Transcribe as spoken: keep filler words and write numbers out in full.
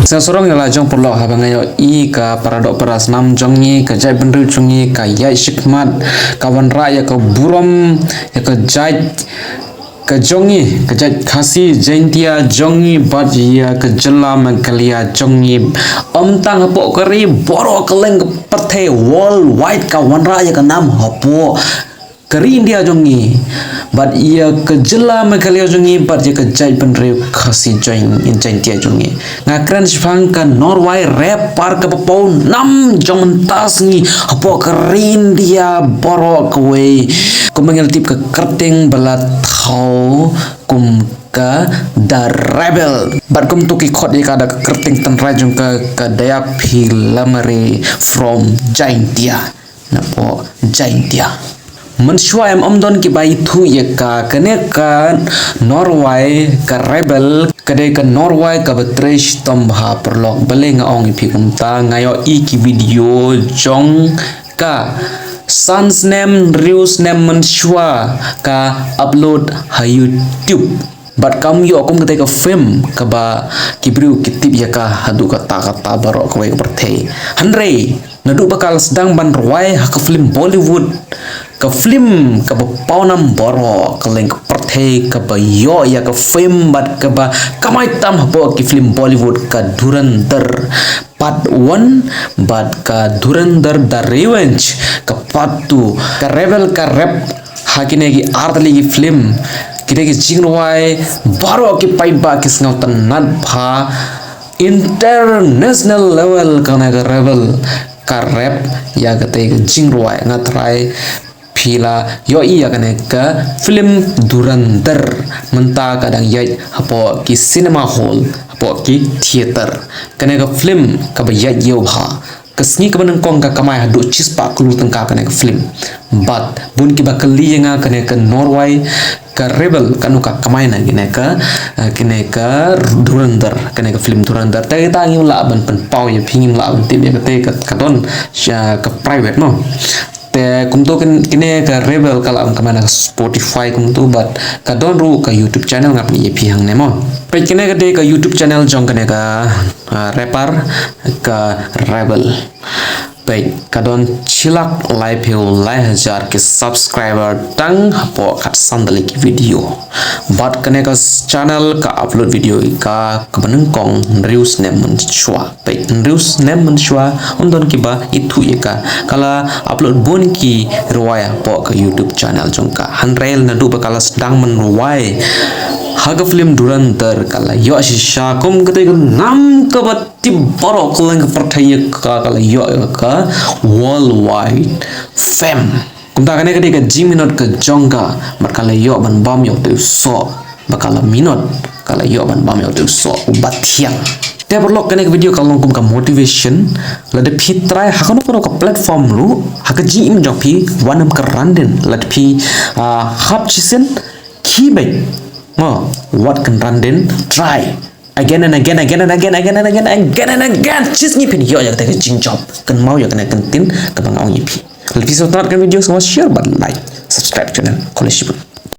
Sa sarong ïa la jong paralok, haba nga ïohi ka para doh para snam jong ngi, ka jaitbynriew jong ngi ka ïaid shakhmat, ka wanrah ïa ka burom ïa ka jait ka jong ngi, ka jait Khasi Jaintia jong ngi bad ïa ka jylla Meghalaya jong ngi. Ym tang hapoh ka ri, baroh kylleng ka pyrthei, worldwide ka wanrah ïa ka nam hapoh ka ri India jong ngi bad ïa ka jylla Meghalaya jong ngi bad ïa ka jaitbynriew Khasi Jain-, Jaintia jong ngi. Nga kren shaphang ka Norway rapper kaba paw nam jong mynta sngi hapoh ka ri India baroh kawei. Kumba ngi la tip, ka kyrteng ba la thaw kum ka The Rebel. Bad kumto ki khot ïa ka da ka kyrteng tynrai jong ka, ka Dayaphilamare from Jaintia. Napoh Jaintia. Mynshuwa em ym don kiba ithuh ïa ka, kane ka Norway, ka Rebel, ka dei ka Norway kaba trei shitom bha paralok. Balei nga ong ïa phi kumta? Nga ïohi ki video jong ka san snem, hynriew snem mynshuwa ka upload ha YouTube. Bad kam ïoh kum katei ka film kaba ki briew ki tip ïa ka haduh katta katta baroh kawei ka pyrthei. Hynrei naduh ba ka la sdang ban rwai ha ka film Bollywood, ka film kaba paw nam baroh kylleng ka pyrthei, kaba ïoh ïa ka fame bad kaba kamai tam hapoh ki film Bollywood, ka Dhurandhar Part One bad ka Dhurandhar The Revenge, ka Part Two. Ka Rebel ka rap ha kine ki artylli ki film, kine ki jingrwai baroh ki paidbah ki sngewtynnat bha. International level kane ka Rebel ka rap ïa katei ka jingrwai. Nga trai phi la ïohi ïa kane ka film Dhurandhar, mynta ka dang ïaid hapoh ki cinema hall, hapoh ki theater. Kane ka film kaba ïaid ïew bha, ka sngi kaba nyngkong ka kamai haduh shispah klur tyngka kane ka film. Bad bun kiba kylli ïa nga, kane ka Norway ka Rebel kano ka kamai na kine ka, eh, kine ka Dhurandhar, kane ka film Dhurandhar. Te kita ngim lah ban pynpaw ïa phi, ngim lah ban tip ïa kata, ka, ka don sha ka private, mo. Te kumto kin-, kine ka Rebel ka lah ban kamai na ka Spotify kumto, bad ka don ruh ka YouTube channel, nga pyni ïa phi hangne, mo. Peit, kine ka dei ka YouTube channel jong kane ka, ah, rapper ka Rebel. Peit, ka don shi lak laiphew lai hajar ki subscriber tang hapoh khatsan tylli ki video. Bad kane ka s-, channel ka upload video ïa ka kaba nyngkong hynriew snem mynshuwa. Peit, hynriew snem mynshuwa ym don kiba ithuh ïa ka. Ka la upload bun ki rwai hapoh ka YouTube channel jong ka. Hynrei naduh ba ka la sdang ban rwai ha ka film Dhurandhar, ka la ïoh shisha kum katei ka nam kaba tip baroh kylleng ka pyrthei ïa ka, ka la ïoh ïa ka worldwide fame. Kumta kane ka dei ka jingminot ka jong ka, bad ka la ïoh ban bam ïa utei u soh, ba ka la minot, ka la ïoh ban bam ïa utei u soh uba thiang. Te paralok, kane ka video ka long kum ka motivation, lada phi try ha kano kano ka platform ruh, ha ka jingim jong phi, wat nym kyrandin, lada phi, ah, hap shisien, khie beit. Mo, wat kyrandin, try. Again and again, again and again, again and again, again and again. Shi sngi phin ïoh ïa kata ka jingjop. Kynmaw ïa kane ka ktien kaba nga ong ïa phi. Lada phi sngewtynnat ïa ka video, sngewbha share bad like. Subscribe channel. Khublei shibun.